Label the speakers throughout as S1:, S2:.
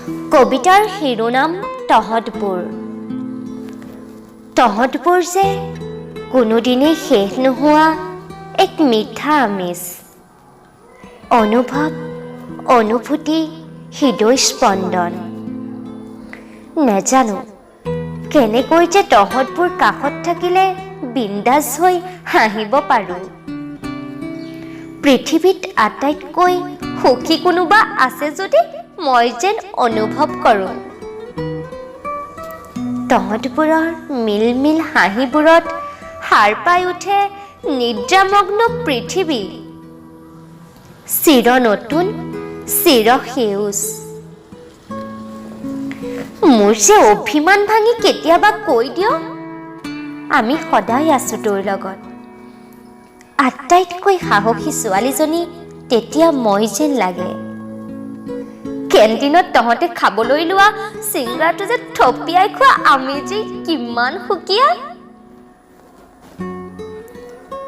S1: কবিতাৰ শিৰোনাম তহঁতবোৰ। তহঁতবোৰ যে কোনোদিনেই শেষ নোহোৱা এক মিঠা আমেজ, অনুভৱ, অনুভূতি, হৃদয় স্পন্দন। নেজানো কেনেকৈ যে তহঁতবোৰ কাষত থাকিলে বিন্দাছ হৈ হাঁহিব পাৰোঁ। পৃথিৱীত আটাইতকৈ সুখী কোনোবা আছে যদি মই যেন অনুভৱ কৰোঁ। তহঁতবোৰৰ মিলমিল হাঁহিবোৰত সাৰ পাই উঠে নিদ্ৰামগ্ন পৃথিৱী, চিৰ নতুন, চিৰ সেউজ। মোৰ যে অভিমান ভাঙি কেতিয়াবা কৈ দিয়, আমি সদায় আছো তোৰ লগত। আটাইতকৈ সাহসী ছোৱালীজনী তেতিয়া মই যেন লাগে। কেণ্টিনত তহঁতে খাবলৈ লোৱা চিংৰাটো যে থপিয়াই খোৱা আমেজেই কিমান সুকীয়া।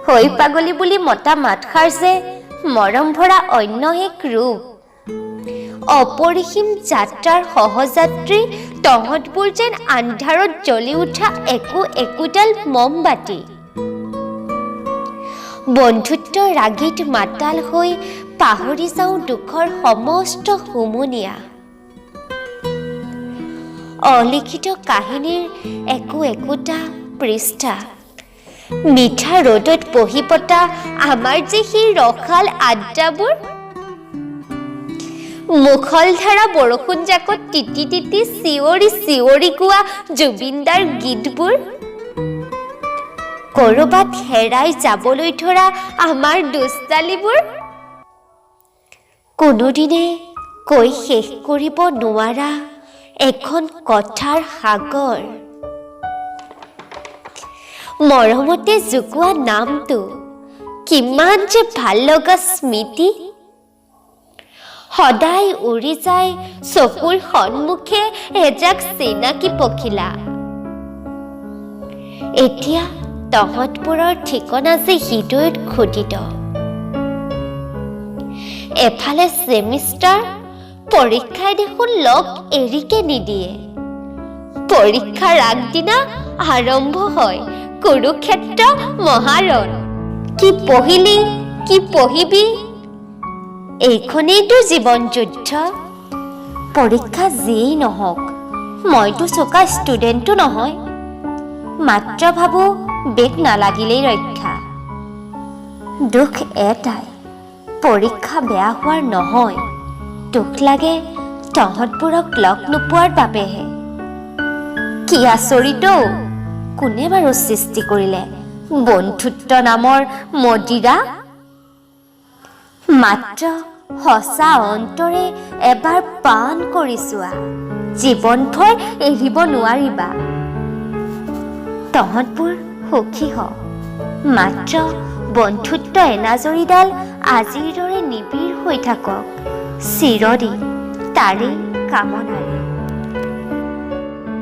S1: হৈ পাগলী বুলি মতা মাতষাৰ যে মৰম ভৰা অন্য এক ৰূপ। অপৰিসীম যাত্ৰাৰ সহযাত্ৰী তহঁতবোৰ যেন আন্ধাৰত জ্বলি উঠা একো একোডাল মমবাতি। বন্ধুত্বৰ ৰাগীত মাতাল হৈ পাহৰি যাওঁ দুখৰ সমস্ত হুমুনিয়া। অলিখিত কাহিনীৰ একো একোটা পৃষ্ঠা। মিঠা ৰ'দত বহি পতা আমাৰ যে সেই ৰসাল আড্ডাবোৰ, মুষলধাৰা বৰষুণজাকত তিতি তিতি চিঞৰি চিঞৰি গোৱা জুবিনদাৰ গীতবোৰ, ক'ৰবাত হেৰাই যাবলৈ ধৰা আমাৰ দুষ্টালিবোৰ, কোনোদিনে কৈ শেষ কৰিব নোৱাৰা এখন কথাৰ সাগৰ। মৰমতে জোকোৱা নামটো কিমান যে ভাল লগা স্মৃতি, সদায় উৰি যায় চকুৰ সন্মুখে এজাক চিনাকি পখিলা। এতিয়া তহঁতবোৰৰ ঠিকনা যে হৃদয়ত খোদিত। এফালে ছেমিষ্টাৰ পৰীক্ষাই দেখোন লগ এৰিকে নিদিয়ে। পৰীক্ষাৰ আগদিনা আৰম্ভ হয় কুৰুক্ষেত্ৰ মহাৰণ। কি পঢ়িলি, কি পঢ়িবি, এইখনেইতো জীৱন যুদ্ধ। পৰীক্ষা যিয়েই নহওক, মইতো চোকা ষ্টুডেণ্টো নহয়। মাত্ৰ ভাবোঁ বেক নালাগিলেই ৰক্ষা। দুখ এটাই, পৰীক্ষা বেয়া হোৱাৰ নহয়, দুখ লাগে তহঁতবোৰক লগ নোপোৱাৰ বাবেহে। কি আচৰিত অ', কোনে বাৰু সৃষ্টি কৰিলে বন্ধুত্ব নামৰ মদিৰা? মাত্ৰ সঁচা অন্তৰে এবাৰ পান কৰি চোৱা, জীৱনভৰ এৰিব নোৱাৰিবা। তহঁতবোৰ সুখী হ, মাত্ৰ বন্ধুত্ব এনাজৰীডাল আজিৰ দৰে নিবিড় হৈ থাকক চিৰদিন, তাৰেই কামনাৰে।